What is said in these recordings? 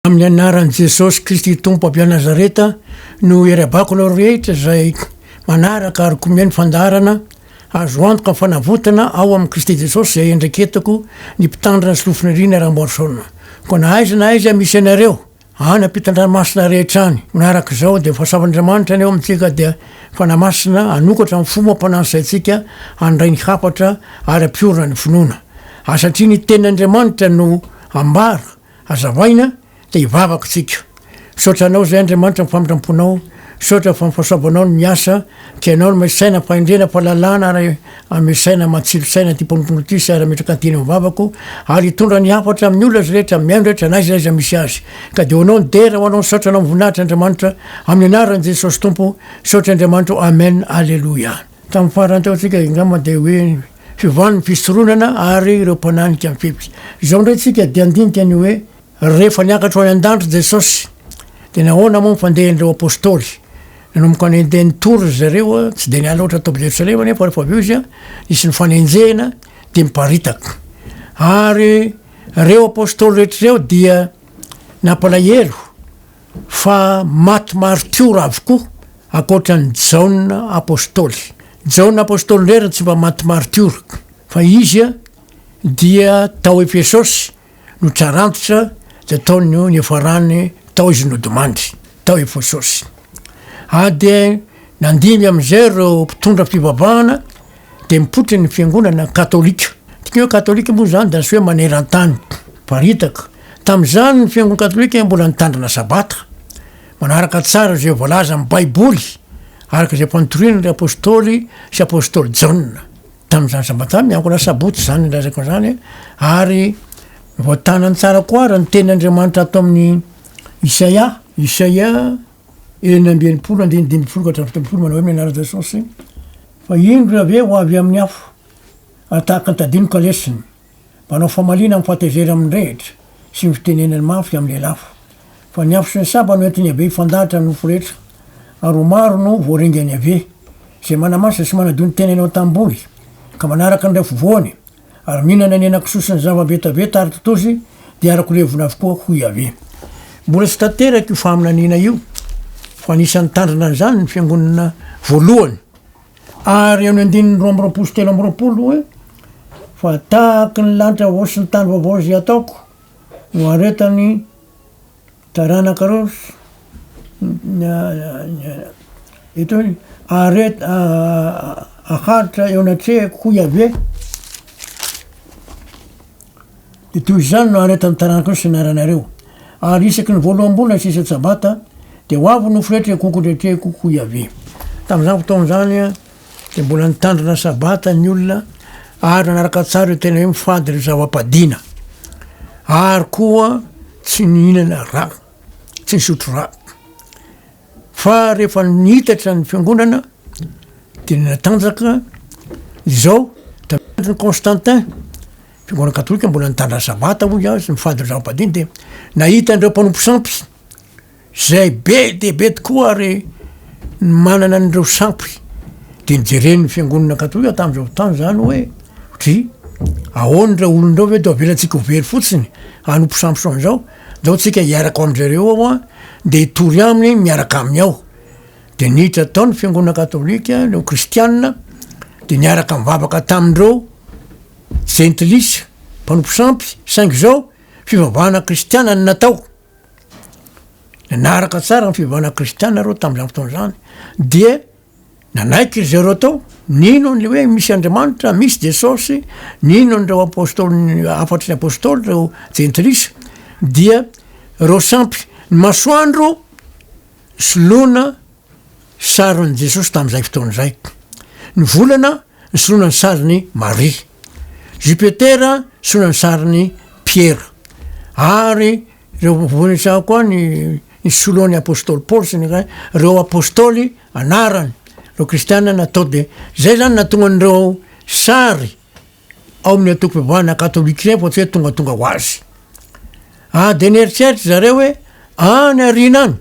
Amin'ny anaran'i Jesosy Kristy Tompo avy any Nazareta no iarabako anareo rehetra izay manaraka ary koa mihaino fandaharana azo antoka ny fanavotana ao amin'i Kristy Jesosy izay iandraiketako ny mpitandrina Solofonirina Ramboarisaona. Koa na aiza na aiza misy anareo, any ampitan-dranomasina rehetra any, manaraka izao dia fahasoavan'Andriamanitra anie ao amintsika dia Fanahy Masina hanokatra ny fo mampanahy ny saintsika handray ny hafatra ary hampiorina ny finoana. Ary satria ny tenin'Andriamanitra no ambara Hazavaina dia hivavaka tsika. Misaotra Anao izay Andriamanitra ny famindramponao, misaotra fa ny fahasoavanao no miasa, ka Ianao no mahay-saina, fahendrena, fahalalana ary hanome saina matsilo saina ity mpanomponao ity sy ary hametraka ny teny eo amin'ny vavako ary hitondra ny hafatra amin'ny olona izay rehetra mihaino rehetra na aiza na aiza misy azy. Ka dia ho Anao ny dera, ho Anao ny saotra, Anao ny voninahitra Andriamanitra, amin'ny anaran'i Jesosy Tompo, misaotra Andriamanitra o, Amen, Aleloia. Tamin'ny farany teo tsika angamba dia hoe Fiovan'ny fisoronana ary ireo mpananika ny fepy. Izao indray tsika dia handinika ny hoe rehefa niakatra ho any an-danitra Jesosy dia nahoana moa ny fandehan'ireo apostoly? Nanomboka nandeha nitory ry zareo, tsy dia niala loatra tao Jerosalema nefa rehefa avy eo izy nisy ny fanenjehana dia niparitaka. Ary ireo apostoly rehetra ireo dia nampalahelo fa maty martiora avokoa ankoatra an'i Jaona apostoly. Jaona apostoly indray ary tsy mba maty martiora fa izy dia tao Efesosy no trarantitra dia tao no niafarany tao izy nodimandry tao Efesosy. Ary dia nandimby amin'izay ireo mpitondra fivavahana dia mipoitra ny fiangonana katolika. Ny hoe katolika moa izany dia tsy hoe maneran-tany, miparitaka. Tamin'izany ny fiangonana katolika mbola nitandrina sabata, manaraka tsara izay voalazan'ny baiboly araka izay mpanitorian'ireo apostoly sy apostoly Jaona. Tamin'izany sabata izany, miangona sabotsy izany nilazako an'izany, ary voatanany tsara koa ary ny tenin'Andriamanitra ato amin'ny Isaia, Isaia 66 andininy 15 ka hatramin'ny 17 manao hoe amin'ny anaran'i Jesosy, fa indro Yaveh ho avy amin'ny afo, ary tahaka ny tadino kalesiny, Manao famaliana amin'ny fahatezerany mirehitra sy ny fitenenany mafy amin'ny lelafo. Fa ny afo sy ny saba no entin'i Yaveh hifandahatra ny nofo rehetra, ary ho maro no voaringan'i Yaveh, izay manamasina sy manadio ny tenany ao an-tanimboly, ka manaraka ny afovoany, ary mihinana ny henakisoa sy ny zava-betaveta ary totozy, dia arako levona avokoa, hoy Yaveh. Mbola tsy tanteraka io faminaniana io, fa anisan'ny nitandrina an'izany ny fiangonana voalohany. Ary eo amin'ny andininy 22 sy 23 hoe, Fa tahaky ny lanitra vaovao sy ny tany vaovao izay ataoko, no haharetan'ny taranakareo eto hoe, aharet- haharitra eo anatrehako hoy Yaveh. Dia toy izany no haharetan'ny taranakareo sy ny anaranareo. Ary isaky ny voaloham-bolana sy isa-tsabata, dia ho avy ny nofo rehetra hikohoko ny retrehiko, hoy Yaveh. Tamin'izany fotoana izany, dia mbola nitandrina Sabata ny olona, ary nanaraka tsara ireo tena hoe mifady ireo zava-padiana, ary koa tsy nihinana rà, tsy nisotro rà. Fa rehefa nitatra ny fiangonana dia natanjaka izao tamin'ny Constantin, fiangonana katolika mbola nitandra sabata hoy aho sy nifady ny zava-padiny dia nahita an'ireo mpanompo sampy izay be dia be tokoa ary manana an'ireo sampy dia nijeren'ny fiangonana katolika tamin'izao fotoana izany hoe dry ahoana ireo olona ireo ve dia avelantsika ho very fotsiny hanompo sampy soa an'izao Ndao tsika hiaraka ao amin-dry zareo ao an, dia hitory aminy miaraka aminy ao. Dia niditra tao ny fiangonana katolika, ireo kristianina, dia niaraka nivavaka tamin'ireo jentilisa, mpanompo sampy, saingy izao fivavahana kristiana no natao. Nanaraka tsara ny fivavahana kristiana ireo tamin'izany fotoana izany, dia Nanaiky ry zareo tao, nino an'ilay hoe misy Andriamanitra, misy Jesosy, nino an'ireo apôstôly, hafatry ny apôstôly ireo jentilisa, dia ireo sampy, ny masoandro soloina sarin'i Jesosy tamin'izay fotoana izay, ny volana nisoloina ny sarin'i Maria, Jupiter nisoloina ny sarin'i Piera, ary ireo voninahitra koa ny nisoloan'ny apôstôly Paoly sy ny ireo apôstôly anarany ireo kristiana natao dia zay zany nahatonga an'ireo sary ao amin'ny antokom-pivavahana katolika ireny fa tsy hoe tongatonga ho azy. Ah dia nieritreritra zareo hoe any aoriana any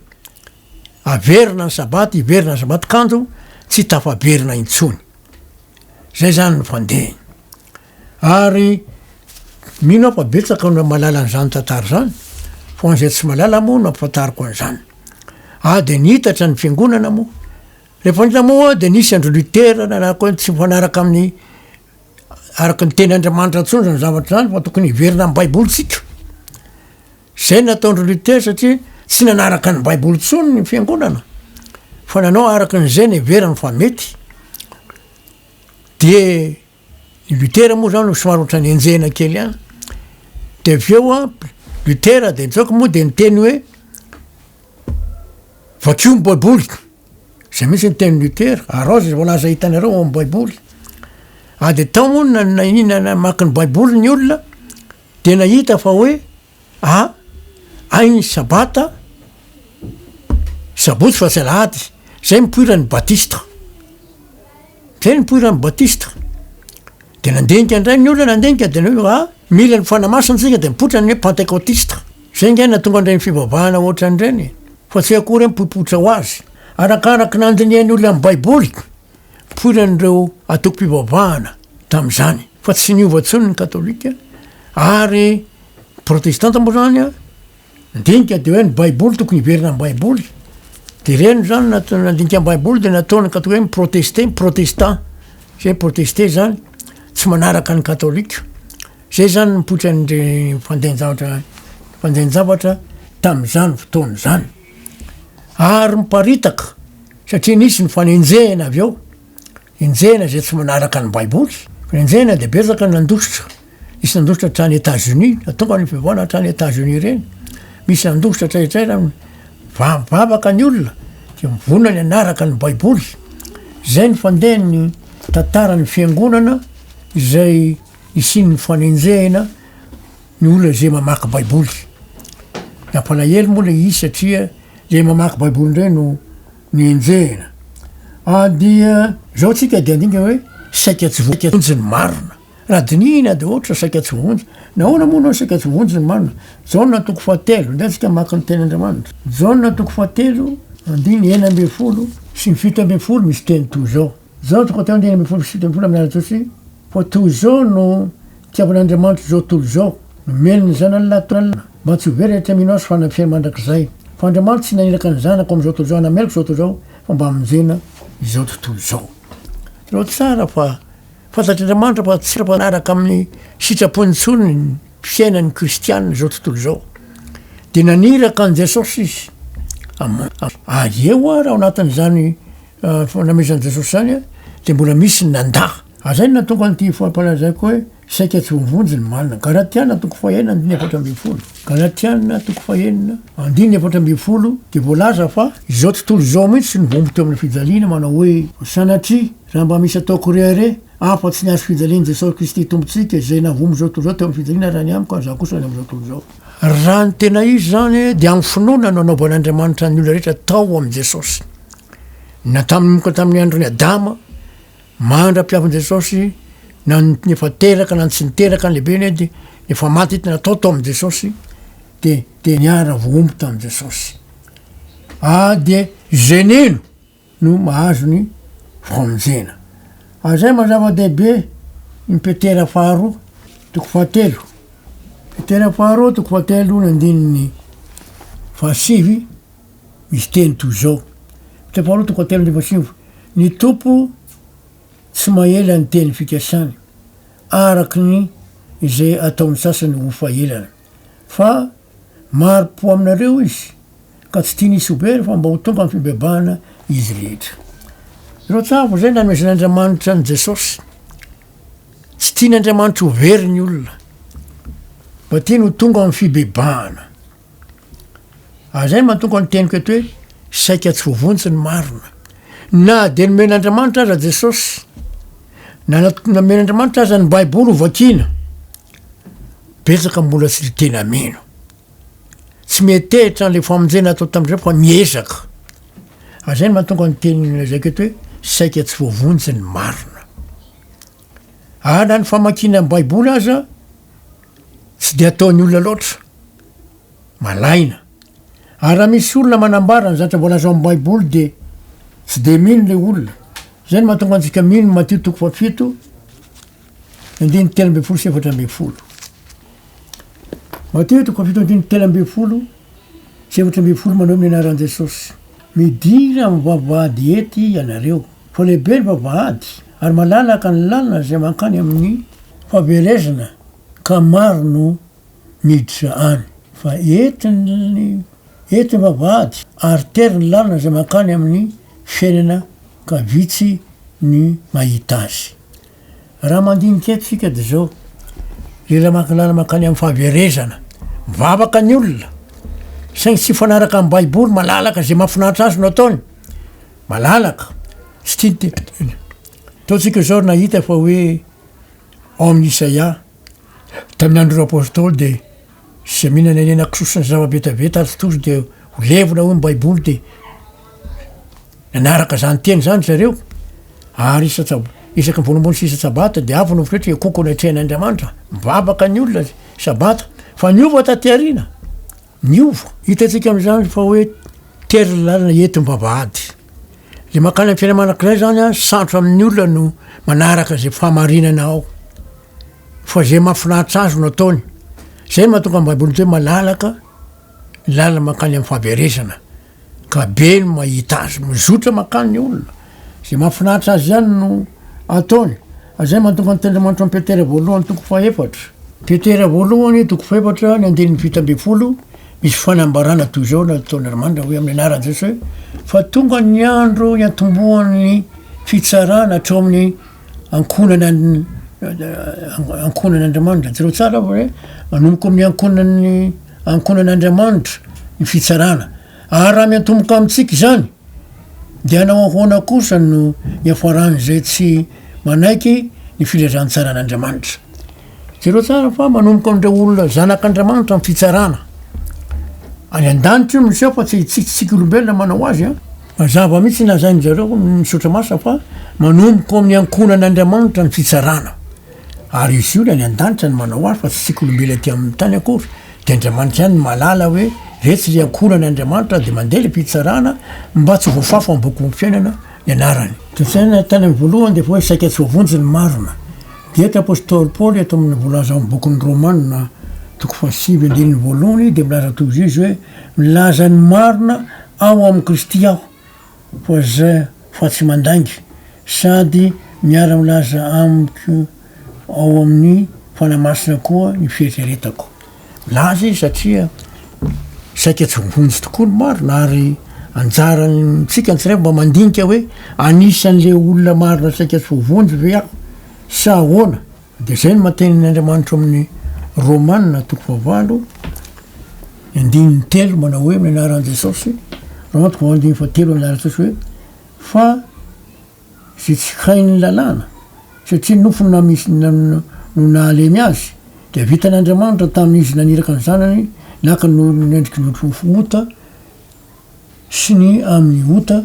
averina ny sabata, hiverina ny sabata kanjo tsy tafaverina intsony. Zay zany ny fandehany. Ary mino aho fa betsaka no mahalala an'izany tantara izany. Fa ho an'izay tsy mahalala moa no ampifantariko an'izany. Ah dia nitatra ny fiangonana moa. Rehefa nitatra moa dia nisy an-dry Luther nanaraka hoe tsy mifanaraka amin'ny araka ny teny Andriamanitra intsony izany zavatra izany fa tokony hiverina amin'ny baiboly tsika. Izay no nataon-dry Luther satria tsy nanaraka ny baiboly intsony ny fiangonana fa nanao araka an'izay neveriny fa mety. Dia I Luther moa zany somary ohatran'ny enjehina kely ihany. De avy eo an, Luther de nitsoaka moa de niteny hoe vakio ny baiboly, zay mihitsy ny tenin'i Luther, araho zay voalaza hitanareo ao amin'ny baiboly. Ary de tao moa no na- namaky ny baiboly ny olona de nahita fa hoe A, Hay ny sabata, sabotsy fa tsy alahady, zay nipoiran'ny batista, zay nipoiran'ny batista, de nandinika indray ny olona nandinika de hoe a mila ny fanahy masina tsika de mipoitra ny hoe pantekotista, zay nge nahatonga an'ireny fivavahana ohatran'ireny e, fa tsy akory hoe mipoipoitra ho azy, arakaraky nandinihan'ny olona ny baiboly, nipoiran'ireo antokom-pivavahana tamin'izany, fa tsy niova intsony ny katolika ary Protestanta moa zany an, nandinika de hoe ny baiboly tokony hiverina am baiboly, de reny zany nat- nandinika am baiboly de nataony katô hoe mi-protester, protestant, zay protester zany tsy manaraka ny katôlika, zay zany nipoitra an'le fandehan-javatra fandehan-javatra tam'zany fotoana zany, ary miparitaka satria nisy ny fanenjehana avy eo, enjehina zay tsy manaraka ny baiboly, enjehina de betsaka ny nandositra. Nisy nandositra hatrany Etats Unis, tonga ny fivavahana hatrany Etats Unis ireny, misy nandositra hatraitraira, mivavaka ny olona de mivonona ny hanaraka ny baiboly, zay ny fandehan'ny tantaran'ny fiangonana izay nisian'ny fanenjehina ny olona izay mamaky baiboly, nampalahelo moa le izy satria le mamaky baiboly ndray no nenjehina, ary dia zao tsika de andinika hoe saika tsy voafonjy ny marina. Raha dinihina dia ohatra saika tsy voavonjy. Nahoana moa no saika tsy voavonjy ny marina? Jaona toko fahatelo, ndeha tsika hamaky ny tenin'Andriamanitra. Jaona toko fahatelo, andininy 16 sy ny 17 misy teny toy izao. Jaona toko fahatelo andininy 16 sy 17 amin'ny anaran'i Jesosy, Fa toy izao no nitiavan'Andriamanitra izao tontolo izao, nomeny ny Zanany lahy mba tsy ho very rehetra mino Azy fa hanana fiainana mandrakizay. Fa Andriamanitra tsy naniraka ny Zanako amin'izao tontolo izao hanameloka izao tontolo izao, fa mba hamonjena izao tontolo izao. Jereo tsara fa Fantatr'Andriamanitra fa tsy mifanaraka amin'ny sitrapony intsony ny fiainan'ny kristiana izao tontolo izao. Dia naniraka an'i Jesosy izy. Ary eo ary ao anatin'izany namezan'i Jesosy izany dia mbola misy ny nandà. Ary izay no nahatonga an'ity fampalazaiko hoe saika tsy voavonjy ny marina. Galatiana toko fahenina andininy 14. Galatiana toko fahenina andininy 14 dia voalaza fa izao tontolo izao mihitsy no voaomby teo amin'ny fijaliana manao hoe sanatria Raha mba misy ataoko rehareha, afa tsy ny hazo fijalian'i Jesosy Kristy Tompontsika, izay navomo izao tontolo izao teo amin'ny fijaliana raha ny amiko, ary izaho kosa ny amin'izao tontolo izao. Raha ny tena izy izany, dia amin'ny finoana no anaovan'Andriamanitra ny olona rehetra tao amin'i Jesosy. Na tamin'ny tamin'ny andron'i Adama, mandra-piavin'i Jesosy, na ny efa teraka na ny tsy niteraka, ny lehibe ny dia efa maty natao tao amin'i Jesosy, dia dia niara-voahombo tamin'i Jesosy. Ary dia izay nino no mahazo ny famonjena. Ary izay maha zava-dehibe ny Petera faharoa toko fahatelo. Petera faharoa toko fahatelo ny andininy fahasivy misy teny toy izao. Petera faharoa toko fahatelo andininy fahasivy. Ny Tompo tsy mahela ny teny fikasany araka ny izay ataon'ny sasany ho fahelana fa Mari-po aminareo izy, ka tsy tiany hisy ho very fa mba ho tonga amin'ny fibebahana izy rehetra. Ireo tsabo izay nanomezan'Andriamanitra an'i Jesosy. Tsy tian'Andriamanitra ho very ny olona, mba tiany ho tonga amin'ny fibebahana. Ary izay no mahatonga ny teniko eto hoe saika tsy voavonjy ny marina. Na dia nomen'Andriamanitra aza Jesosy, na nomen'Andriamanitra aza ny Baiboly ho vakiana, Betsaka mbola tsy tena mino. Tsy miantehitra an'ilay famonjena atao tamin'izay fa miezaka. Ary izay no mahatonga ny teny nolazaiko eto hoe saika tsy voavonjy ny marina. Ary na ny famakiana ny Baiboly aza tsy dia ataon'ny olona loatra. Malaina. Ary raha misy olona manambara ny zavatra voalaza ao amin'ny Baiboly dia tsy dia mino ilay olona. Izay no mahatonga antsika mino Matio toko fahafito Andininy 13 sy 14. Matio toko fahafito andininy 13 14 manao amin'ny anaran'i Jesosy, Midira amin'ny vavahady ety ianareo, fa lehibe ny vavahady, ary malalaka ny lalana izay mankany amin'ny fahaverezana, ka maro no miditra any. Fa ety ny ety ny vavahady, ary tery ny lalana izay mankany amin'ny fiainana, ka vitsy ny mahita azy. Raha mandinika eto isika dia izao, lela maka lalana mankany amin'ny fahaverezana, mivavaka ny olona, saingy tsy mifanaraka amin'ny baiboly, malalaka izay mahafinaritra azy no ataony, malalaka, tsy tia ny tenany. Ataontsika izao nahita fa hoe ao amin'ny Isaia, tamin'ny andron'ireo apôstôly dia izay mihinana hena kisoa sy ny zava-betaveta ary tojo dia ho levona hoy ny baiboly dia Nanaraka izany teny izany ry zareo, ary isan-tsab- isaky ny voaloham-bolana sy isan-tsabata dia avy no fitoetra hiakohoka eo anatrehan'Andriamanitra. Mivavaka ny olona sabata, fa niova taty aoriana, niova. Hitantsika amin'izany fa hoe tery ny lalana ety ny vavahady. Le mankany amin'ny fiainana mandrakizay zany an, sarotra amin'ny olona no manaraka izay fahamarinana ao, fa izay mahafinaritra azy no ataony. Zay no mahatonga ny baiboly miteny hoe malalaka ny lalana mankany amin'ny fahaverezana. Ka be ny mahita azy, mizotra mankany ny olona, zay mahafinaritra azy ihany no ataony, ary zay mahatonga ny tenin'Andriamanitra ao amin'ny Petera voalohany toko fahefatra. Petera voalohany toko fahefatra ny andininy 17, misy fanambarana toy izao nataon'Andriamanitra hoe amin'ny anaran'i Jesosy hoe, fa tonga ny andro hiantombohan'ny fitsarana hatreo amin'ny ankohonana ankohonan'Andriamanitra, jereo tsara fa hoe manomboka amin'ny ankohonan'ny ankohonan'Andriamanitra ny fitsarana, ary raha miantomboka amintsika izany dia hanao ahoana kosa no hiafaran'izay tsy manaiky ny filazantsaran'Andriamanitra? Jereo tsara fa manomboka amin'ireo olona zanak'Andriamanitra ny fitsarana. Any an-danitra io no miseho fa tsy tsika olombelona manao azy an. Mazava mihitsy ny lazain-dry zareo amin'ny soratra masina fa manomboka ao amin'ny ankohonan'Andriamanitra ny fitsarana. Ary izy io ny any an-danitra no manao azy fa tsy tsika olombelona aty amin'ny tany akory. Dia Andriamanitra ihany no mahalala hoe retsy ilay ankohonan'Andriamanitra dia mandeha ilay fitsarana mba tsy voafafa ao amin'ny bokin'ny fiainana ny anarany. Tantsaina tany amin'ny voalohany dia efa hoe saika tsy voavonjy ny marina. Dia eto Apostoly Paoly eto amin'ny voalaza ao amin'ny bokin'ny Romana toko fahasivy andininy voalohany dia milaza toy izao izy hoe milaza ny marina ao amin'i Kristy aho fa zay fa tsy mandainga sady miara-milaza amiko ao amin'ny Fanahy Masina koa ny fieritreretako. Milaza izy satria saika tsy voavonjy tokoa ny marina ary anjarantsika ny tsirairay mba mandinika hoe anisan'le olona marina saika tsy voavonjy ve aho sa ahoana? De zay no maha-tenin' Andriamanitra ao amin'ny Romana toko fahavalo ny andininy telo manao hoe amin'ny anaran'i Jesosy, Romana toko fahavalo andininy fahatelo amin'ny anaran'i Jesosy hoe fa izay tsy hain'ny lalàna, satria nofo no no nahalemy azy, dia vitan'Andriamanitra tamin'izy naniraka ny Zanany naka ny ny endriky ny nofo ota sy ny amin'ny ota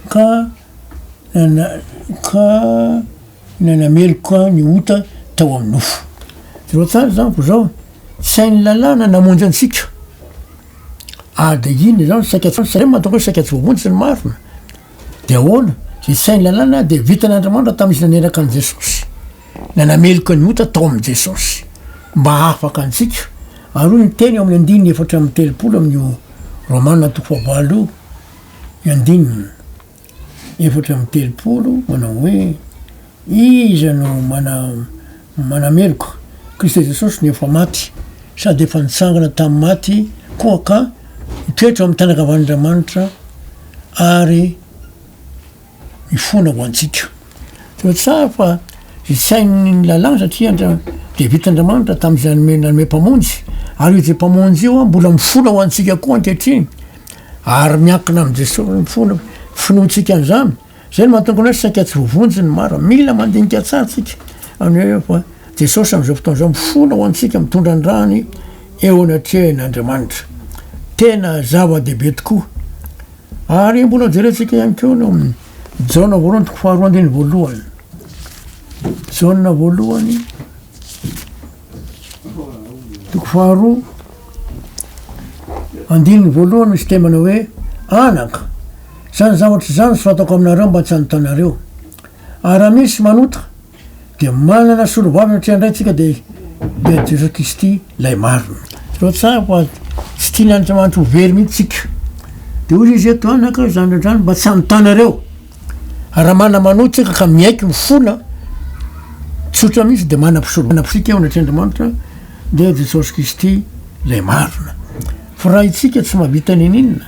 ka nana ka nanameloka ny ota tao amin'ny nofo. Jereo tsara izany fa izao, tsy hain'ny lalàna namonjy antsika, ary dia inona izany saika tsy, izay no mahatonga hoe saika tsy voavonjy ny marina. Dia ahoana? Izay tsy hain'ny lalàna dia vitan'Andriamanitra tamin'izy naneraka an'i Jesosy, nanameloka ny ota tao amin'i Jesosy mba hahafaka antsika. Ary hoy ny teny ao amin'ny andininy 34 amin'io Romana toko fahavalo io, ny andininy 34 manao hoe, Iza no mana manameloka? Kristy Jesosy no efa maty sady efa nitsangana tamin'ny maty koa ka mitoetra ao amin'ny tanankavan'Andriamanitra ary mifona ho antsika. Tena tsara fa izay tsy hain'ny lalàna satria Andria- dia vitan'Andriamanitra tamin'izay nanome nanome mpamonjy ary io izay mpamonjy io mbola mifona ho antsika koa ankehitriny ary miankina amin'i Jesosy mifona finoantsika an'izany. Zay no mahatonga ny hoe saika tsy voavonjy ny maro. Mila mandinika tsara tsika amin'ny hoe fa Jesosy amin'izao fotoana izao mifona ho antsika mitondra ny rany eo anatrehan'Andriamanitra. Tena zava-dehibe tokoa. Ary mbola jerentsika ihany koa ny amin'ny Jaona voalohany toko faharoa andininy voalohany. Jaona voalohany toko faharoa andininy voalohany misy teny manao hoe anaka Izany zavatra izany no soratako aminareo mba tsy hanotanareo. Ary raha misy manota, dia manana solovava eo anatrehan-dRaintsika, dia dia Jesoa Kristy ilay marina. Jereo tsara fa tsy tian'Andriamanitra ho very mihitsy tsika. De hoy izy eto, anaka izany izany mba tsy hanotanareo. Raha mana-manoa tsika ka miaiky mifona tsotra mihitsy de manam-pisorohana antsika eo anatrehan'Andriamanitra dia Jesosy Kristy ilay marina. Fa raha itsika tsy mahavita n'inon'inona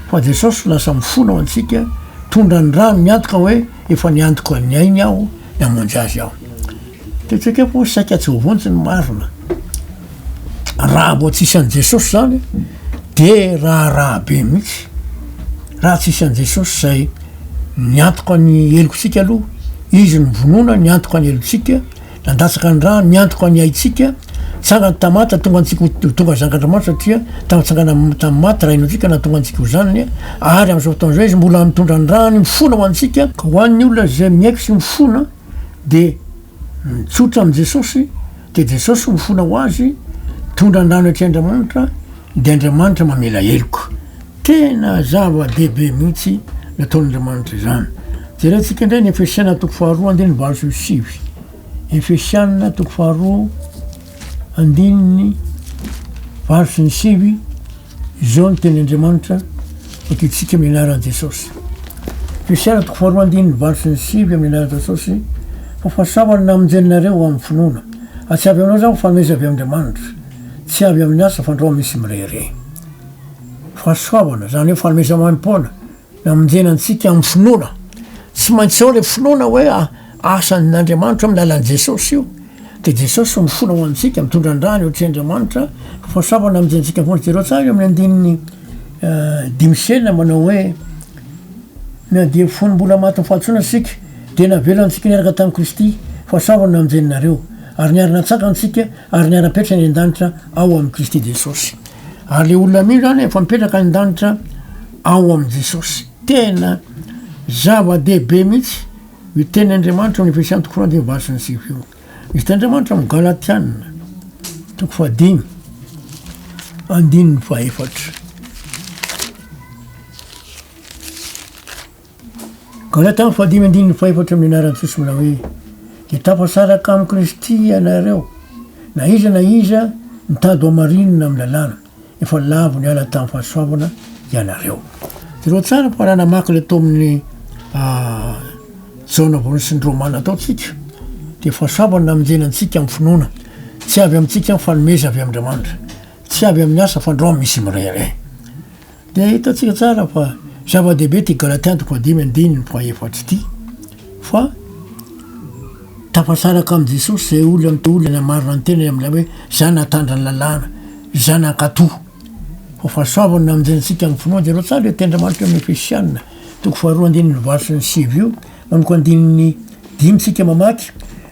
fa Jesosy lasa mifona ho antsika, mitondra ny rano miantoka hoe efa niantoka ny ainy aho, namonjy azy aho. Hitantsika eo fa saika tsy voavonjy ny marina. Raha vao tsisy an'i Jesosy zany de raharaha be mihitsy. Raha tsisy an'i Jesosy zay niantoka ny helokontsika aloha, izy no vonoina niantoka ny helotsika, nandatsaka ny rany niantoka ny aintsika, tsangany tamin'ny maty tonga antsika ho tonga zanak'Andriamanitra satria tafatsangana tamin'ny maty Raintsika nahatonga antsika ho zanany, ary amin'izao fotoana izao izy mbola mitondra ny rany mifona ho antsika. Ka ho an'ny olona izay miaiky sy mifona de mitsotra amin'i Jesosy de Jesosy mifona ho azy, mitondra ny rano ety Andriamanitra de Andriamanitra mamela heloka. Tena zava-dehibe mihitsy nataon'Andriamanitra izany. Jerentsika indray ny Efesiana toko faharoa andininy 89. Efesiana toko faharoa andininy 89, izao ny tenin'Andriamanitra vakintsika amin'ny anaran'i Jesosy. Efesiana toko faharoa andininy 89 amin'ny anaran'i Jesosy, fa fahasoavana namonjenareo ho amin'ny finoana. Ary tsy avy aminao izany fa fanomezana avy amin'Andriamanitra, tsy avy amin'ny asa fandrao misy mirehareha. Fahasoavana, izany hoe fanomezam-panompoana namonjena antsika amin'ny finoana. Tsy maintsy ao ilay finoana hoe asan'Andriamanitra amin'ny alalan'i Jesosy io. Dia Jesosy mifona ho antsika, mitondra ny rany eo an-tsehan'Andriamanitra, fahasoavana namonjena antsika foana. Jereo tsara eo amin'ny andininy 5 sy 6 manao hoe, Na dia fony mbola matin'ny fahadisoana isika, dia navela antsika niaraka tamin'i Kristy, fahasoavana namonjena anareo, ary niara-natsangana antsika ary niara-mipetraka any an-danitra ao amin'i Kristy Jesosy. Ary le olona mino zany efa mipetraka any an-danitra ao amin'i Jesosy. Tena zava-dehibe mihitsy io teny Andriamanitra amin'ny Efesiana toko faharoa andininy 89 io. Misy teny Andriamanitra amin'ny Galatiana toko fahadimy andininy fahefatra. Galata fahadimy andininy fahefatra amin'ny anaran'i Jesosy manao hoe, Dia tafasaraka amin'i Kristy ianareo, na iza na iza mitady ho hamarinina amin'ny lalàna, efa lavo niala tamin'ny fahasoavana ianareo. Jereo tsara fa raha namaky ilay tao amin'ny Jaona voalohany sy ny Romana tao tsika, dia fahasoavana namonjena antsika amin'ny finoana, tsy avy amintsika ny fanomezana avy amin'Andriamanitra, tsy avy amin'ny asa fandrao misy mirehareha. Dia hitantsika tsara fa zava-dehibe ity Galatiana toko fahadimy andininy fahaefatra ity fa tafasaraka amin'i Jesosy izay olona olona namarina ny tenany amin'ilay hoe za nahatandra ny lalàna, za nankatò. Fa fahasoavana namonjena antsika amin'ny finoana. Jereo tsara ilay tenin'Andriamanitra eo amin'ny Efesiana toko faharoa andininy 8 sy 9 io, manomboka andininy dimy tsika mamaky,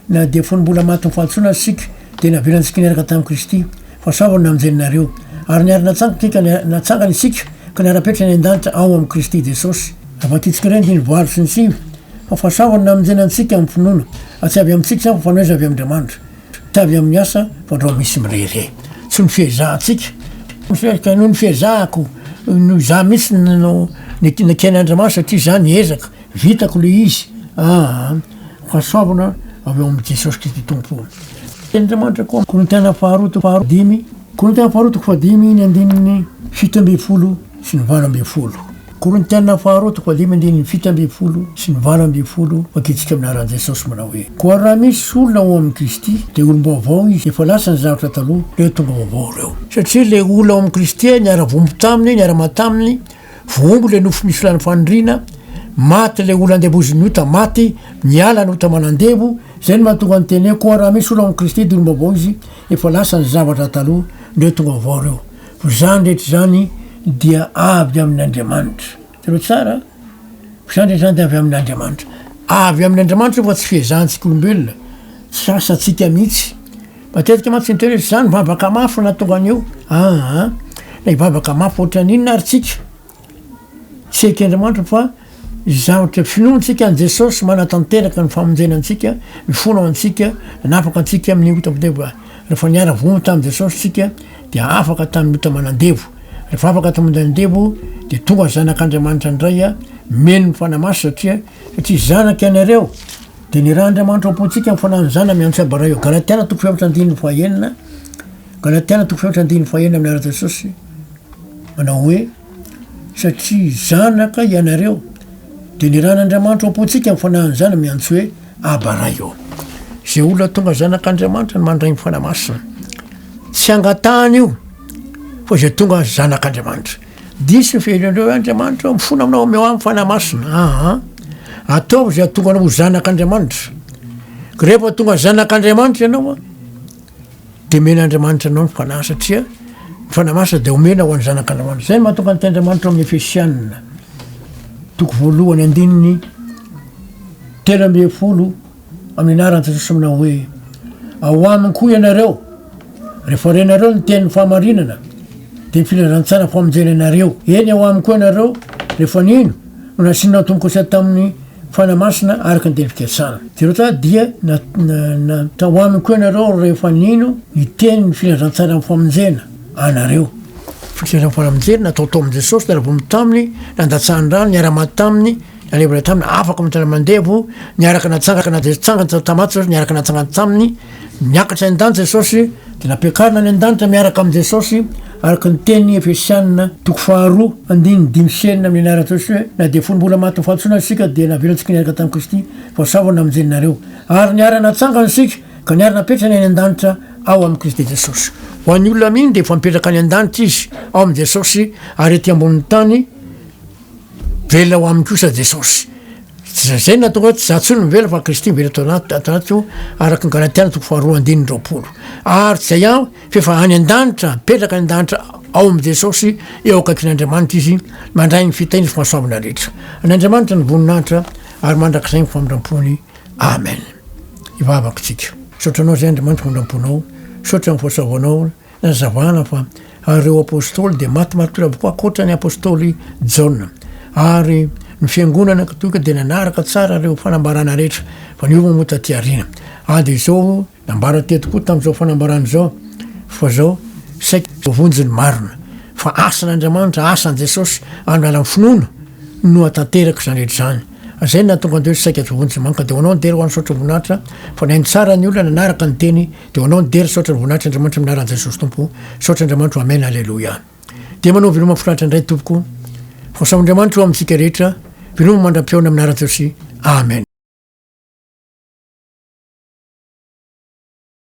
na dia fony mbola matin'ny fahadisoana aza isika dia navelantsika niaraka tamin'i Kristy. Fahasoavana namonjenareo, ary niara-natsangantsika, natsangana isika, ka niara-petra any an-danitra ao amin'i Kristy Jesosy. Vakintsika indray ny andininy 89, Fa fahasoavana namonjena antsika amin'ny finoana, ary tsy avy amintsika izany fa fanomezana avy amin'Andriamanitra, tsy avy amin'ny asa, fandrao misy mirehareha. Tsy ny fiezahantsika, ka noho ny fiezahako, noho izaho mihitsy no neken'Andriamanitra satria izaho niezaka, vitako ilay izy, aa, fahasoavana avy ao amin'i Jesosy Kristy Tompo. Andriamanitra koa. Korintiana faharoa toko fahadimy. Korintiana faharoa toko fahadimy ny andininy 17 sy ny 18. Korintiana faharoa toko fahadimy andininy 17 sy ny 18 Vakintsika amin'ny anaran'i Jesosy manao hoe, Koa raha misy olona ao amin'i Kristy, dia olom-baovao izy, efa lasa ny zavatra taloha, ireo tonga vaovao ireo. Satria ilay olona ao amin'i Kristy niara-vombo taminy, niara-maty taminy, voahombo ilay nofo misy filàna faniriana, maty ilay olona andevozin'ny ota, maty, niala ny ota manandevo, Izay no mahatonga ny teny hoe, Koa raha misy olona ao amin'i Kristy dia olom-baovao izy, efa lasa ny zavatra taloha, ndreo tonga vaovao ireo. Fa izany rehetra izany dia avy amin' Andriamanitra. Jereo tsara an! Fa izany rehetra izany dia avy amin' Andriamanitra. Avy amin' Andriamanitra io fa tsy fiezahantsika olombelona, tsy asantsika mihitsy. Matetika mantsy ny teny hoe, Izaho nivavaka mafy no nahatonga an'io. Aa! Na hivavaka mafy ohatran'inona ary tsika? Tsy eken'Andriamanitra fa zavatra finoantsika an'i Jesosy manatanteraka ny famonjena antsika, mifona ho antsika, nanafaka antsika amin'ny ota mandevo. Rehefa niara-vono tamin'i Jesosy isika dia afaka tamin'ny ota manandevo. Rehefa afaka tamin'ny ota manandevo dia tonga zanak'Andriamanitra indray mino ny Fanahy Masina satria satria zanaka ianareo dia nirahan'Andriamanitra ao am-pontsika ny Fanahin'ny Zanany miantso Aba Ray eo. Galatiana toko fahefatra andininy fahenina. Galatiana toko fahefatra andininy fahenina amin'ny anaran'i Jesosy manao hoe, Satria zanaka ianareo, dia nirahan'Andriamanitra ao am-pontsika ny Fanahin'ny Zanany miantso hoe, Aba Ray ô. Izay olona tonga zanak'Andriamanitra no mandray ny Fanahy Masina. Tsy angatahana io, fa izay tonga zanak'Andriamanitra. Diso ny fiheveranareo hoe Andriamanitra ô, mifona aminao, omeo ahy ny Fanahy Masina. Aa, ataovy izay hahatonga anao ho zanak'Andriamanitra. Ka rehefa tonga zanak'Andriamanitra ianao, dia omen'Andriamanitra anao ny Fanahy satria ny Fanahy Masina dia omena ho an'ny zanak'Andriamanitra. Izay no mahatonga ny tenin'Andriamanitra ao amin'ny Efesianina, toko voalohany andininy 13 amin'ny anaran'i Jesosy manao hoe, Ao aminy koa ianareo, rehefa renareo ny tenin'ny fahamarinana, dia ny filazantsara famonjena anareo. Eny, ao aminy koa ianareo, rehefa nino, no nasiana tombo-kase tamin'ny Fanahy Masina araka ny teny fikasana. Jereo tsara, dia na, na, na, tao aminy koa ianareo rehefa nino ny tenin'ny filazantsaran'ny famonjena anareo. Filazantsaran'ny famonjena natao tao amin'i Jesosy, niara-vono taminy, nandatsahan-drano, niara-maty taminy, nalevina taminy, afaka amin'ny tana-mandevo, niaraka natsangana natsangana tamaty Jesosy, niaraka natsangana taminy, niakatra any an-danitra Jesosy, dia nampiakarina any an-danitra miaraka amin'i Jesosy, araka ny tenin'ny Efesianina toko faharoa andininy 5 sy 6 amin'ny anaran'i Jesosy hoe, Na dia fony mbola maty ho fahadisoana aza isika, dia navelantsika niaraka tamin'i Kristy, voasava namonjenareo. Ary niara-natsangana isika, ka niara-napetrany any an-danitra ao amin'i Kristy Jesosy. Ho an'ny olona mino dia efa mipetraka any an-danitra izy, ao amin'i Jesosy, ary ety ambonin'ny tany, Velona ao aminy kosa Jesosy. Zay no nahatonga hoe tsy za tsony no mivelona fa Kristy mivelona ato anaty ato anatiko araka ny Galatiana toko faharoa andininy 20. Ary tsy zay ihany fa efa any an-danitra, mipetraka any an-danitra ao amin'i Jesosy eo akaikin'Andriamanitra izy, mandray ny fitahiana sy fahasoavana rehetra. An'Andriamanitra ny voninahitra ary mandrakizay ny famindram-pony. Amen. Hivavaka isika. Misaotra anao zay Andriamanitra famindram-ponao. Misaotra amin'ny fahasoavanao. Nazavana fa ireo Apôstôly dia maty martyr avokoa ankoatra ny Apôstôly Jaona. Ary ny Fiangonana katolika dia nanaraka tsara ireo fanambarana rehetra fa niova moa taty aoriana. Ary dia izao nambara teto koa tamin'izao fanambarana izao fa izao saika voavonjy ny marina fa asan'Andriamanitra, asan'i Jesosy amin'ny alalan'ny finoana no hatanteraka izany rehetra izany. Izay no nahatonga an'ireo saika tsy voavonjy ny marina. Ka dia ho anao ny dera ho an'ny saotra voninahitra fa nihaino tsara ny olona nanaraka ny teny Dia ho anao ny dera, saotra ny voninahitra Andriamanitra amin'ny anaran'i Jesosy Tompo. Saotra Andriamanitra Amen Aleloia. Dia manao veloma finaritra indray tompoko. Fahasoavan'Andriamanitra ho amintsika rehetra. Veloma mandra-pihaona amin'ny anaran'i Jesosy. Amen.